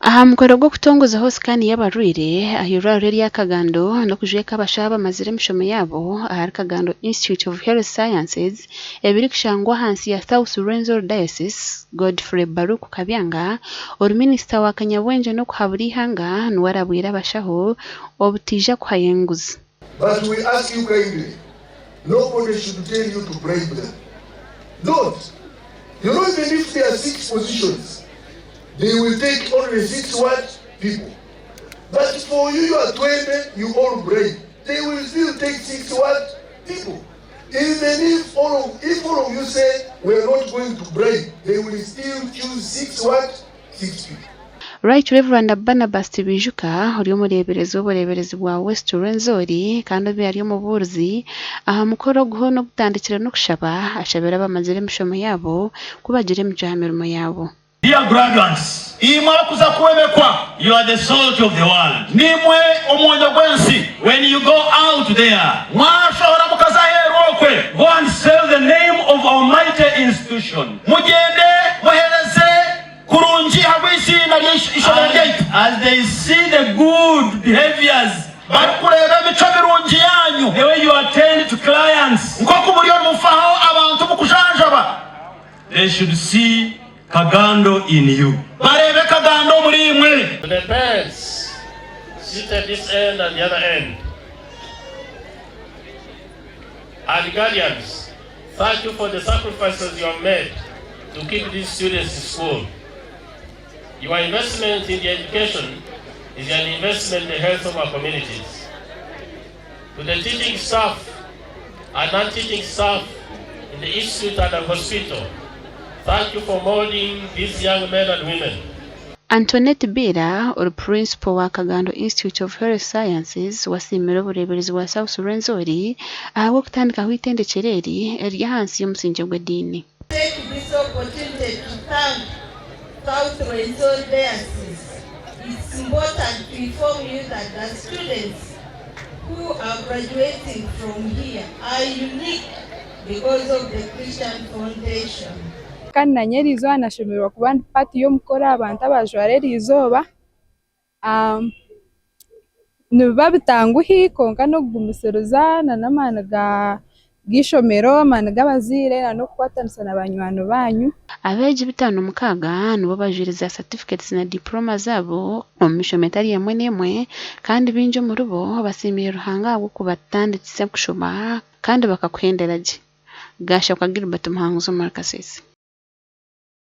Aha mukoro gw'okutongozaho sikaani y'abarwaire aha irwariro erya Kagando n'okujweka abashaho abamazire emishomo yaabo ahari Kagando Institute of Health Sciences ebirikushangwa ahansi ya South Rwenzori Diocese, Godfrey Baruku Kabyanga ori minisita wa kanyabwengye n'okuhabura eihanga niwe arabwire abashaho obutaija kuhayo enguzi. But we ask you kindly, nobody should tell you to bribe them. Don't. You know even if there are six positions, they will take only six what? People. But for you, you are 20, you all bribe. They will still take six what? People. Even if all of, if all of you say we are not going to bribe, they will still choose six what? Six people. Right Rev. Barnabas Tibaijuka ori omureeberezi w'obureeberezi bwa West Rwenzori kandi obaire ari omubuurizi aha mukoro ogu hoona ogutandikire n'okushaba ashabire abamazire emishomo yaabo ku bagira emicwe aha mirimo yaabo. Dear graduates, Imwe abarikuza kwebekwa, you are the salt of the world. Niimwe omwonyo gw'ensi. When you go out there, Mwashohora mukaza aheeru okwe, go and sell the name of our mighty institution. Mugyende muheereze kurungi ahabw'eiziina ry'eishomero ryaitu. As they see the good behaviors, Barikureeba emicwe mirungi yaanyu, the way you attend to clients, nk'oku muriyo nimufaho abantu mukujanjaba, they should see Kagando in you. Bareebe Kagando omuri imwe. To the parents seated this end and the other end, and guardians, thank you for the sacrifices you have made to keep these students in school. Your investment in the education is an investment in the health of our communities. To the teaching staff and non-teaching staff in the institute and the hospital, thank you for molding these young men and women. Antoinette Biira ori Purinsipo wa Kagando Institute of Health Sciences wasiimire obureeberezi bwa South Rwenzori ahabw'okutandikaho eitendekyero eri eriri ahansi y'omusingye gw'ediini. Take this opportunity to thank South Rwenzori Diocese. It's important to inform you that the students who are graduating from here are unique because of the Christian Foundation. Kandi nanye eriizooba nashemererwa kuba ndi part y'omukoro aha bantu abajwara eriizooba. Nibiba bitanguhi kwonka n'okugumisiriza n'amaani g'eishomero, amaani g'abazaire n'okukwatanisa na banywani baanyu. Abeegi 56 nibo bajwaire za satifiketi na dipulooma zaabo omu mishomo etari emwe n'emwe kandi baingi omuribo basiimire Ruhanga ahabw'okubatandikisa kushoma kandi bakakuhendera gye. Gashakwa Gilbert Muhanguzi omuri Kasese.